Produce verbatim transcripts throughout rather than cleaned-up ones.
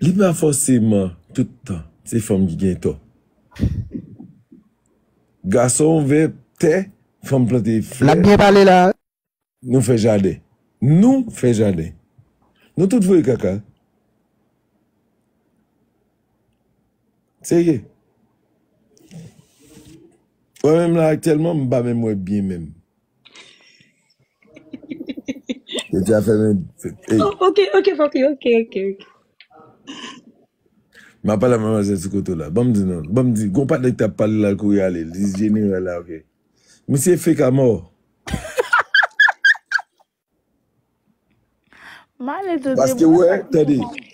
Li pa fòseman tout tan se fanm ki gen tò. Gason ouvè tè, fanm plante flè. L ap byen pale la. Nou fè jaden. Nou fè jaden. Nou tout voye kaka. Serye. Mwen menm la aktyèlman, m pa menm wè byen menm. Yo te a fè men. Ey. Oh, ok, ok, ok, ok, ok. M ap pale a manmazèl sou kote w la. Ban m di non. Ban m di, gon patnè ki t ap pale la, l kouri ale. Li jeneral la, ok. Misye fake a mò. Male tout de Paske moun wè, sa ki tande. konn.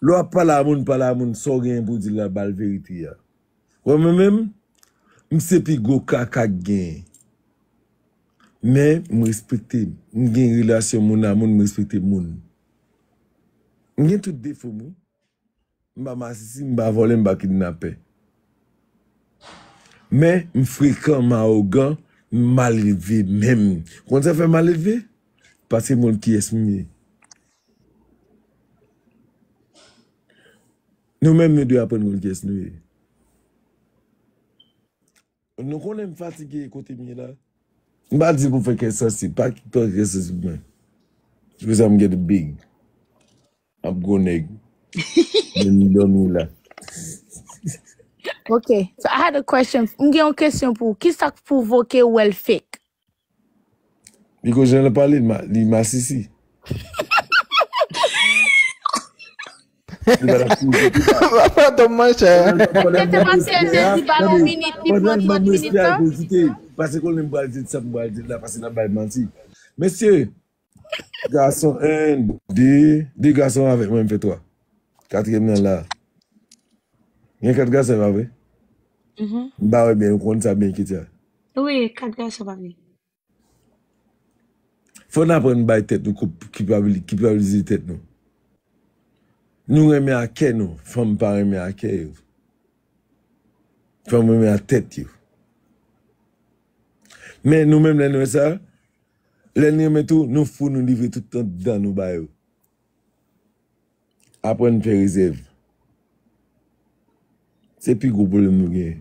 Lè w ap pale a moun, pale a moun, sa w genyen pou di la, ba l verite a. Wè mwen menm, m se pi gwo kaka k genyen. Men, m respekte. M gen relasyon moun a moun, m respekte moun. M gen tout defo m, wi. M pa masisi, m pa vòlè, m pa kidnapè. Men, m frekan, m awogan, m malelve menm. Konn sa fè m malelve? Paske m konn kiyès m ye. Nou menm, nou dwe aprann konn kiyès nou ye. Nou konnen m fatige kote m ye la. M pa di pou fè kè sansi, pa fè kè sansi pou mwen. Se pou sa m get big. M ap gwo nèg. Men m dòmi la. Ok, so I had a question. M gen yon kesyon pou ou. Kisa k pwovoke ou wè l fake? Because jan l pale, li ma- li masisi. Li pa t ap kouri kote pa. Fantom monchè. Pandan Se m te ap paske l te respè a, di ba l yon tande, minit, li pandan pran m ap trant minit respè a, la. Kozite, paske konnen m pral di sa, m pral di la, paske n ap bay manti. Mesye, gason, en, de, de gason avèk mwen, m fè twa. Katriyèm nan la. Gen kat gason, pa vre? Mhm. M pa wè byen, ou konn sa byen, Ketia. Wi, kat gason pa vre. Fò n aprann bay tèt nou koup, kilpabili- kilpabilize tèt nou. Nou renmen a kè nou, fanm pa renmen a kè yo. Fanm renmen a tèt yo. Men nou menm lè nou wè sa, lè nou renmen tou, nou fou, nou livre tout anndan nou ba yo. Aprann fè rezèv. Se pi gwo pwoblèm nou genyen.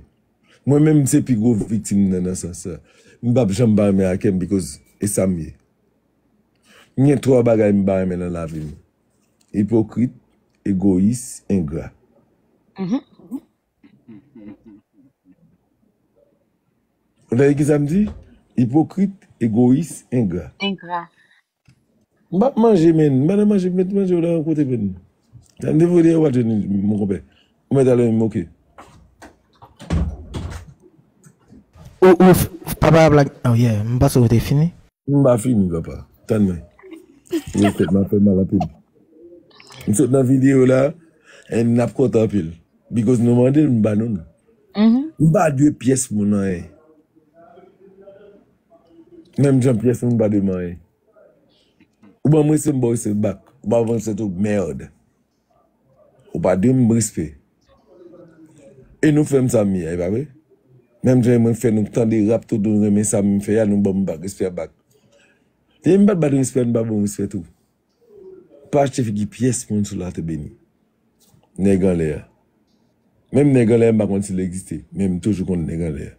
Mwen menm, se pi gwo viktim nan, nan sans sa. M p ap janm pa renmen a kè m, because e sa m ye. M gen twa bagay m pa renmen nan lavi m. Ipokrit, egoyis, engra. Mhm. Ou tande ki sa m di? Ipokrit, egoyis, engra. Engra. M p ap manje, men. M pa nan manje, met manje w la yon kote, men. Sa m devote yo pa jwenn, mon konpè. Ou mèt ale menm, ok. Ou, ou, f- papa blag. Oh yeah, m panse ou te fini. M pa fini, papa. Tann mwen. Yo fèt, m ap fè mal anpil. M sot nan videyo la, and n ap kontan anpil. Because nou mande l, m ba nou l. Mhm. M pa dwe pyès moun anyen. Menm jan pyès moun pa dwe m anyen. Ou ban m respè, m ba w respè back. Ou pa ban m respè tou, merde. Ou pa dwe m respè. E nou fè m sa m ye a, e pa vre? Menm jan mwen fè nou tande rap tout, nou renmen sa m fè a, nou ban m back, respè a back. Depi m pa t ba nou respè, nou pa ban m respè tou. Pa achte figi pyès moun sou latè beni. Nèg anlè a. Menm nèg anlè a, m pa konn si l egziste, men m toujou konn nèg anlè a.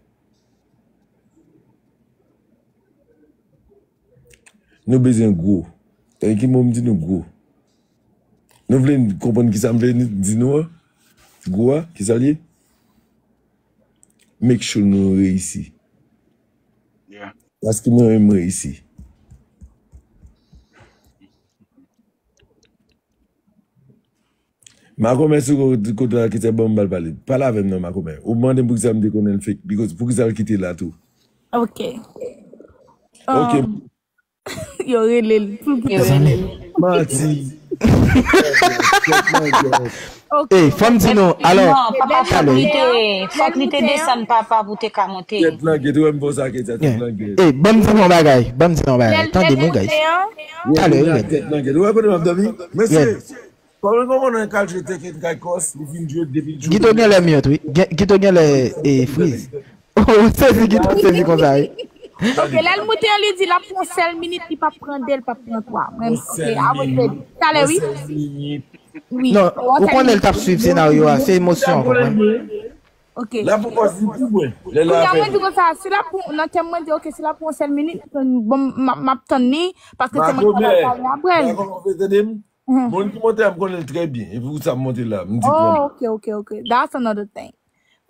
Nou bezwen gwo. E ki mo m di nou gwo? Nou vle konprann ki sa m vle di nou an? Gwo a, ki sa l ye? Make sure nou reyisi. Yeah. Paske mwen menm m reyisi. Makomè sou ko- kote la ki te ban m bal pale. Pale avè m non, Makomè. Ou mande m poukisa m te konnen l fake. Because poukisa l kite la tou. Ok. Ok. Um, yo rele l pou l kite. Zanmi. Manti. Ok. Ey, fò m di nou, alò, Non, papa, fòk talè. Li te, fòk li te desann papa pou te ka monte. Tèt langet, ou wè m fè sa, Ketia, tèt langet. Ey, ban m di nou yon bagay, ban m di nou yon bagay. Tande nou, guys. Talè, wi, guys. Tèt langet. Ou wè kote m ap dòmi? Mesye, kòman konprann yon kal jwe Tekken kay kòs, li vin jwe depi l jwe. Gito gen lè mute, wi. Gen- Gito gen lè e friz. Oh, sezi, Gito sezi konsa, wi. Ok, lè l moute an, li di l ap pran sèl minit, li p ap pran de, li p ap pran twa. Mwen, ok, I was ready. Talè, wi. Yon sèl minit. Wi. Non, ou konnen l t ap swiv senaryo a, se emosyon, w konprann? Ok. L ap pran pòz li pou mwen. Lè l ap fè. Kounye a mwen di konsa, si l ap pran, nan tèt mwen di, ok, si l ap pran yon sèl minit, bon, m ap tann li, paske se mwen ki pral pale apre l. Makomè, makomè, tande m? Moun ki monte a, m konnen l trè byen. E pou sa m monte la, m di pran. Oh, ok, ok, ok. That's another thing.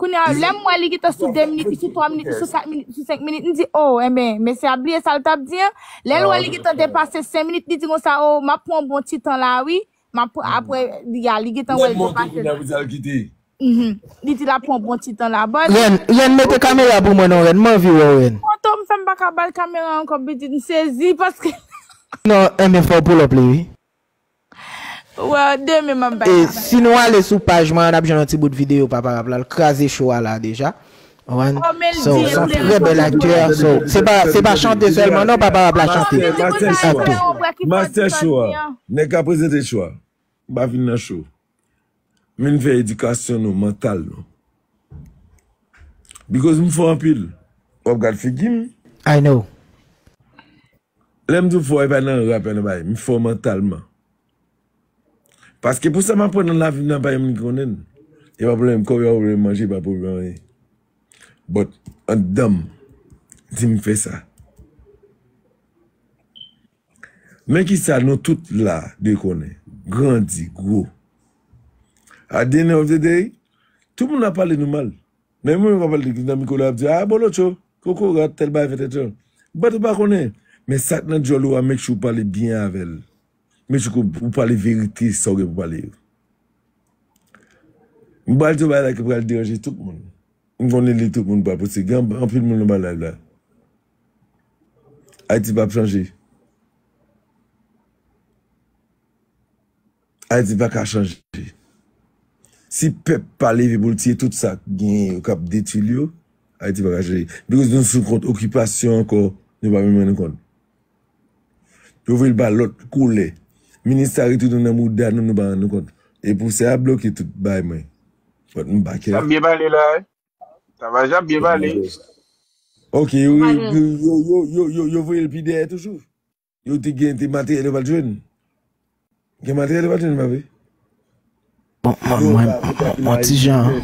Kounye a, lè m wè li gentan sou de minit, li sou twa minit, li sou kat minit, li sou senk minit, m di, oh, enben, mesye a bliye sa l t ap di an. Lè l wè li gentan depase senk minit, li di konsa, oh, m ap pran yon bon ti tan la, wi. M ap, apre, ya, li gentan wè l depase. Lè l monte, kounye a, pou sa l kite. Mhm. Li di l ap pran yon bon ti tan la, but. Rèn, Rèn, mete kamera pou mwen non, Rèn. M anvi wè w, Rèn. Photo, m fè m pa ka ba l kamera ankò, pitit, m sezi, paske. Non, enben, fò w pull up li, wi. Well, demen m ap bay. E si nou ale sou paj mwen an, n ap jwenn yon ti bout videyo Papa Rap la, l kraze show a la deja. Konprann? So, se yon trè bèl aktè. So, se pa, se pa chante sèlman, non, Papa Rap la chante. Master, master show a. Master show a. Nèg ka prezante show a. M pa vin nan show. M vin fè edikasyon nou, mantal nou. Because m fò anpil. W ap gad figi m. I know. Lè m di w fò, e pa nan rap, e nan bagay. M fò mantalman. Paske pou sa m aprann nan lavi m nan, pa gen moun ki konnen l. E pa pwoblèm kòb, e pa pwoblèm manje, e pa pwoblèm anyen. But, anndan m, di m fè sa. Men kisa nou tout la dwe konnen, grandi, gwo. At the end of the day, tout moun ap pale nou mal. Men mwen menm pa pale nan mikwo la, ap di, ah, bolocho, kokorat, tèl bagay, fè tèt yo. But ou pa konnen. Men sa k nan djòl ou a, make sure ou pale byen avè l. Make sure ou pale verite, sa w gen pou pale yo. M pral di yon bagay la ki pral deranje tout moun. M konnen li tout moun pa poste. Gen anpil moun nan bagay la. Ayiti p ap chanje. Ayiti pa ka chanje. Si pèp pa leve pou l tiye tout sa k genyen yo k ap detwi l yo, Ayiti pa ka chanje. Because nou sou kont okipasyon ankò, nou pa menm rann nou kont. Yo voye l ba lòt koulè. Minis sa retounen nan mouda nou, nou pa rann nou kont. E pou sa y ap bloke tout bay mwen. But m pa care. Sa byen pale la, wi. Sa va jan byen pale. Ok, yo, yo, yo, yo, yo, yo voye l pi dèyè toujou. Yo te gen te materyèl yo pa t jwenn. Gen materyèl yo pa t jwenn, pa vre? Bon, mwen, mwen, mwen, mwen ti jan.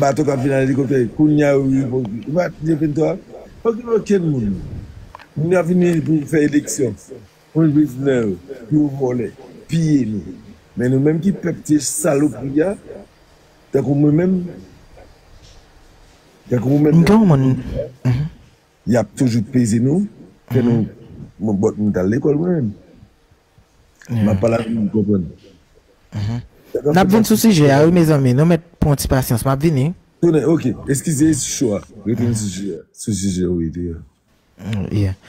Bato k ap vin an elikoptè, kounye a yo, yo, yo pa t defann twa. Pa gen okenn moun. Moun ap vini pou fè eleksyon. Moun prezidan yo, pou yo vòlè, piye nou. Men nou menm ki pèp te salopri a, tankou mwen menm, tankou mwen menm. M gen yon moun. Y ap toujou peze nou, fè nou, mwen bòt mwen t al lekòl mwen menm. M ap pale avè nou, konprann. N ap vin sou sijè a, wi, mezanmi. Nou mèt pran yon ti pasyans. M ap vini. Tounen, ok. Eskize, sou cho a. Retounen sou sijè a. Sou sijè, wi, te a. Mm, yeah.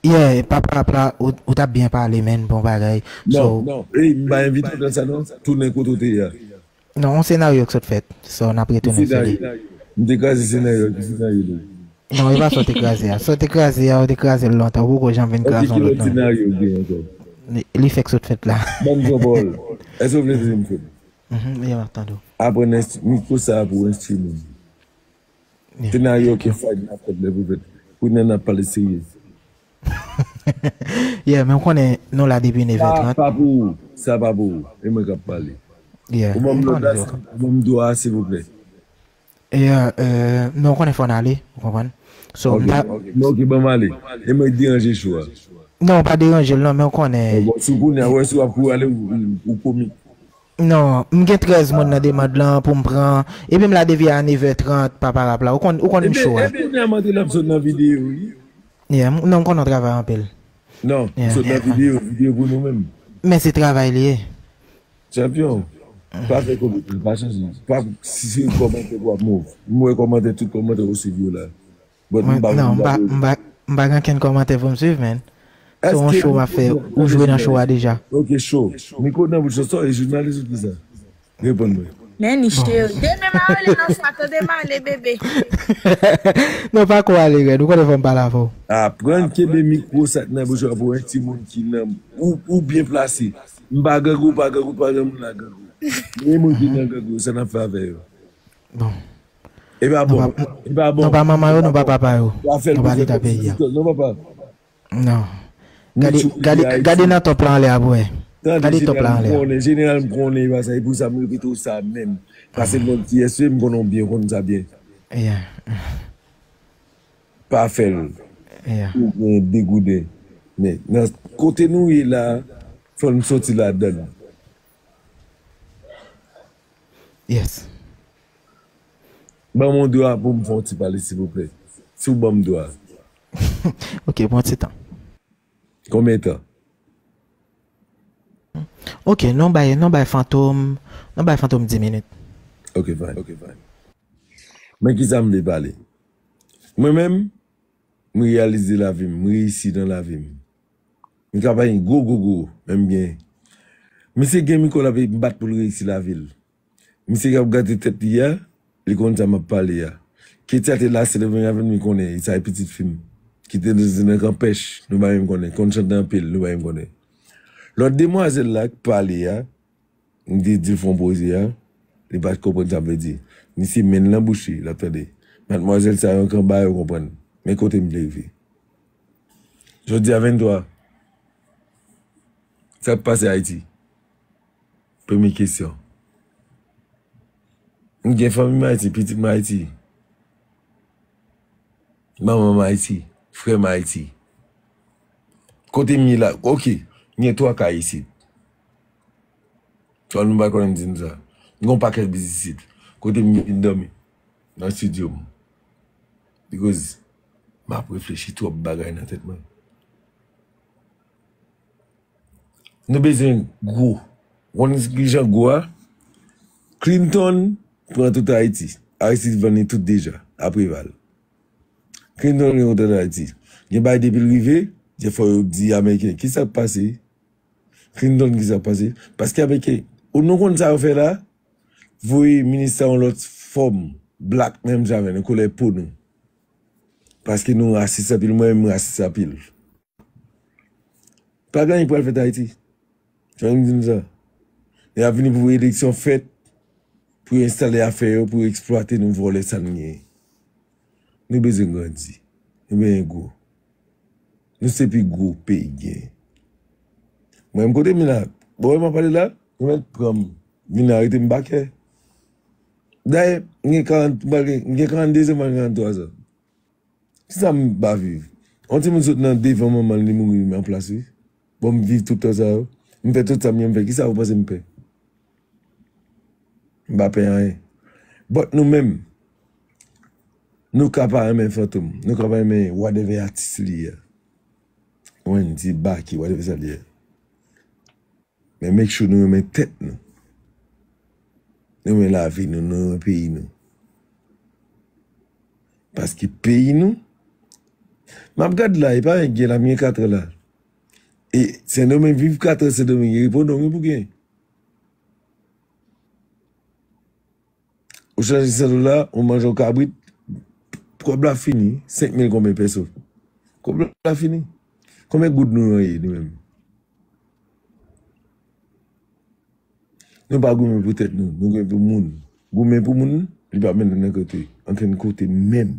Yeah, papa rap la, ou, ou t ap byen pale, men, bon bagay. So, Non, non. Ey, m pa envite w nan sa, non. Tounen kote w te ye a. Non, yon senaryo k sot fèt. So, n ap retounen sou li. M te kraze senaryo, ki senaryo li? Non, e pa sa w te kraze a. Sa w te kraze a, ou te kraze l lontan. Ou poko janm vin kraze yon lòt non. Senaryo gen ankò. Li, li fèk sot fèt la. Ban m Jean Paul. Èske w vle tande m fè? Mhm, yeah, m ap tande w. Aprann enstri-, mikwo sa a pou enstri moun. Senaryo ke fay n ap fèt lè pou fèt. Pou n ap pale serye. Yeah, men w konnen nou la depi nèv è trant. Sa pa pou ou. Sa pa pou ou. E mwen k ap pale. Yeah, Ou ban m m lòd konnen la, yo. Ou ban m dwa a, silvouplè. Yeah, euh, men w konnen fò n ale, ou konprann? So, m ta... Ok, ban m ale. E mwen deranje cho a. Non, w pa deranje l non, men w konnen. Bon, si w konnen, wè si w ap kouri ale, ou, ou, ou komik. Non, m gen trèz moun nan demand lan pou m pran. Epi m la depi a nèv è trant, papa rap la. Ou konn, ou konn m cho a. Epi, epi, m antre nan sot nan videyo, wi. Yeah, m, non, m konnen w travay anpil. Non, m sot nan videyo, videyo pou nou menm. Men se travay li ye. Chanpyon, pa fè komik, pa chanje. Pa si se kòmantè w ap move. M wè kòmantè, tout kòmantè ou swiv yo la. But m pa, non, m pa, m pa, m pa gen kenn kòmantè pou m swiv, men. Se yon show m ap fè, ou jwe nan show a deja. Ok, show. Mikwo nan bouch ou, e jounalis ou ki sa? Reponn mwen. Men ni cheri. Demen m a rele nan sa, tande m ale, bebe. Non, pa ko ale, Rèd. Ou konnen fò m pale avè w. Aprann kenbe mikwo sa k nan bouch ou pou yon timoun ki nan, ou, ou byen plase. M pa grangou, ou pa grangou, pa gen moun la grangou. Men moun ki nan grangou, sa n ap fè avè yo. Bon. E pa bon. E pa bon. Nou pa manman yo, nou pa papa yo. W ap fè l Nou pa pou fè leta peyi a. Non, papa. Non. Gade, gade, gade nan top la anlè a pou wè. Tande, gade top la anlè. Jeneral, m konnen, jeneral, m konnen, e pa sa, e pou sa m repete w sa menm. Pase lòt T S E, m konnen w byen, w konn sa byen. Yeah. Pa fè l. Yeah. Ou gen degouden. Men, nan kote nou ye la, fò n soti ladan l. Yes. Ban m yon dwa pou m fè yon ti pale, silvouplè. Si w ban m dwa. Ok, pran ti tan. Konbyen tan? Ok, nou bay, nou bay Fantom, nou bay Fantom dis minit. Ok, fine. Ok, fine. Men ki sa m vle pale. Mwen menm, m reyalize lavi m, m reyisi nan lavi m. M ka bay gwo, gwo, gwo, men m gen. Misye gen mikwo l ap bat pou l reyisi lavi l. Misye k ap gate tèt li a, li konn sa m ap pale a. Ketia te lase devan avè m, li konnen, sa e pitit fi m. Ki te nan kanpèch, nou pa menm konnen. Konn chante anpil, nou pa menm konnen. Lòt demwazèl la k pale a, m te di l fè yon poze a, li pa t konprann sa m vle di. Misye men l nan bouch li, l ap tande. Madmwazèl sa yo k anba yo konprann. Men kote m vle rive. Jodi a venntwa. Sa k pase Ayiti? Premye kesyon. M gen fanmi m Ayiti, pitit m Ayiti. Manman m Ayiti, frè m Ayiti. Kote m ye la, ok, m gen twa kay isit. Twa nou pa konnen m di nou sa. M gen yon pakèt biznis isit. Kote m vin dòmi? Nan estidyo m. Because m ap reflechi twòp bagay nan tèt mwen. Nou bezwen gwo. Konn ki jan gwo a? Clinton pran tout Ayiti. Aristide vann li tout deja, a Preval. Clinton gen kontwòl Ayiti. Gen bagay depi l rive, gen fò yo di Ameriken, ki sa k pase? Clinton, ki sa k pase? Paske Ameriken, ou nou konn sa yo fè la? Voye minis sa yon lòt fòm, black menm jan avè nou, koulè po nou. Paske nou rasis anpil, mwen menm m rasis anpil. Pa gen anyen k pral fèt Ayiti. Sa vle di nou sa. Y ap vini pou eleksyon fèt, pou yo enstale afè yo, pou yo eksplwate nou, vòlè sa n genyen. Nou bezwen grandi. Nou bezwen gwo. Nou se pi gwo peyi gen. Mwen menm kote m la, bon, m ap pale la, yo mèt pran m, vin arete m pa kè. Dayè, m gen karant, m gen karannde zan, m gen karanntwa zan. Kisa m pa viv? Yon timoun sot nan devan manman l, li mouri an plas, wi. Bon, m viv tout tan sa yo. M fè tout sa m gen m fè. Kisa ou panse m pè? M pa pè anyen. But nou menm, nou ka pa renmen Fantom. Nou ka pa renmen whatever atis li ye. Wendy, Baky, whatever sa li ye. Men make sure nou renmen tèt nou. Nou renmen lavi nou, nou renmen peyi nou. Paske peyi nou, m ap gad la, e pa gen la, m gen katran la. E Sendomeng, viv katran Sendomeng, e repo non, gen pou gen. Ou chanje san dola, ou manje yon kabrit, kòb la fini, senk mil konbyen pèso. Kòb la fini. Konbyen goud nou an ye, nou menm? Nou pa goumen pou tèt nou, nou goumen pou moun. Goumen pou moun, li pa mennen nan kote, ankenn kote menm.